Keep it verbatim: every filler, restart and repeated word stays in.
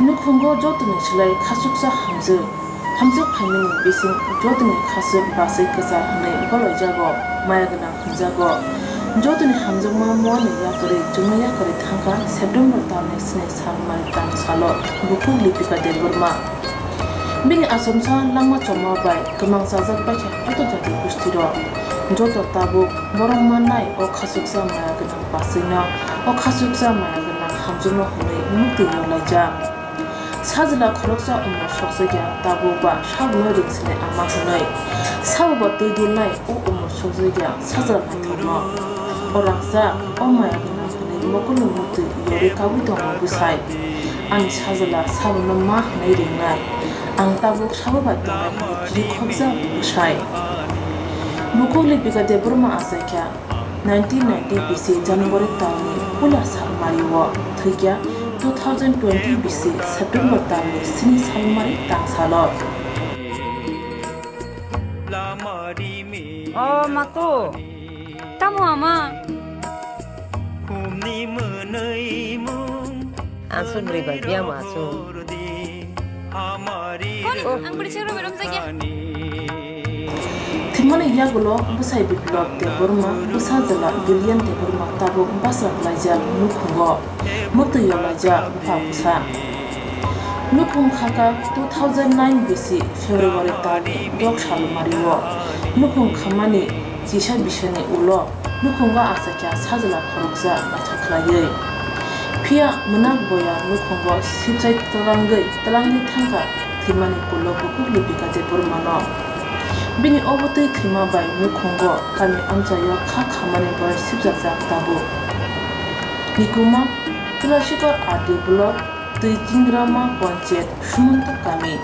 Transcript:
Nukhungo jotoni slai khasuksa hamjwk, hamjwk phaimani bising jotoni khaswk bachwi kwchar hwnwi bolaijago, maya gwnang hwnjago. Jotoni hamjakma muani yakarwi chwngno yakarwi thangkha September talni sni salmari tang salo bukhuk Lipika Debbarma. Bini achomsa langma choma bai kwmang chajak baikha joto jati gustiro. Joto tabuk borok mannai o khasuksa maya gwnang bachwino, o khasuksa maya gwnang hamjakno hwnwi muktwi yorlaijak. Sajla khoroksa umor sokjakya tabukba sabuno ringsinai ama hwnwi. Sabuba twi dulnai o umor sokjakya sajla naithokno. O rangchak, o maya gwnang hwnwi mokolno muktwi yorwi kabwi tongo bwsai. Ani sajla sabuno ma hwnwi ringnai. Ang tabuk sabo bai tongnai hwnwi khibikhokjak bwsai. Bukhuk Lipika Debbarma achaikha nineteen ninety B C January talni puila salmario, thwikya two thousand twenty B C September talni sni salmari tangsalo. O mato. Tamo ama? Aswk bwrwi bai biyang ma aswk. Koni, ang bwrwi se romwi romjakya. Thwimani yagulo bwsai Biplab Debbarma, bwsajwla Billion Debbarma tabuk bachra klaijak nukhungo. Muktwi yolaijak bupha bwsa. Nukhung khaka two thousand nine B C February talni dok salmario. Nukhung khamani chisa bisani ulo nukhungo achaikha sajla khoroksa naithok khlaiwi. Phiya mwnak boya nukhungo sibjai twlangwi twlangwi thangkha thwimani ulo bukhuk Lipika Debbarmano. Bini obo twi thwima bai nukhungo kami amchaio kha khamani borok sibjajak tabuk. Nikuma, Tulashikor R D block, Twichingrama Panchayat, Sumanto kami.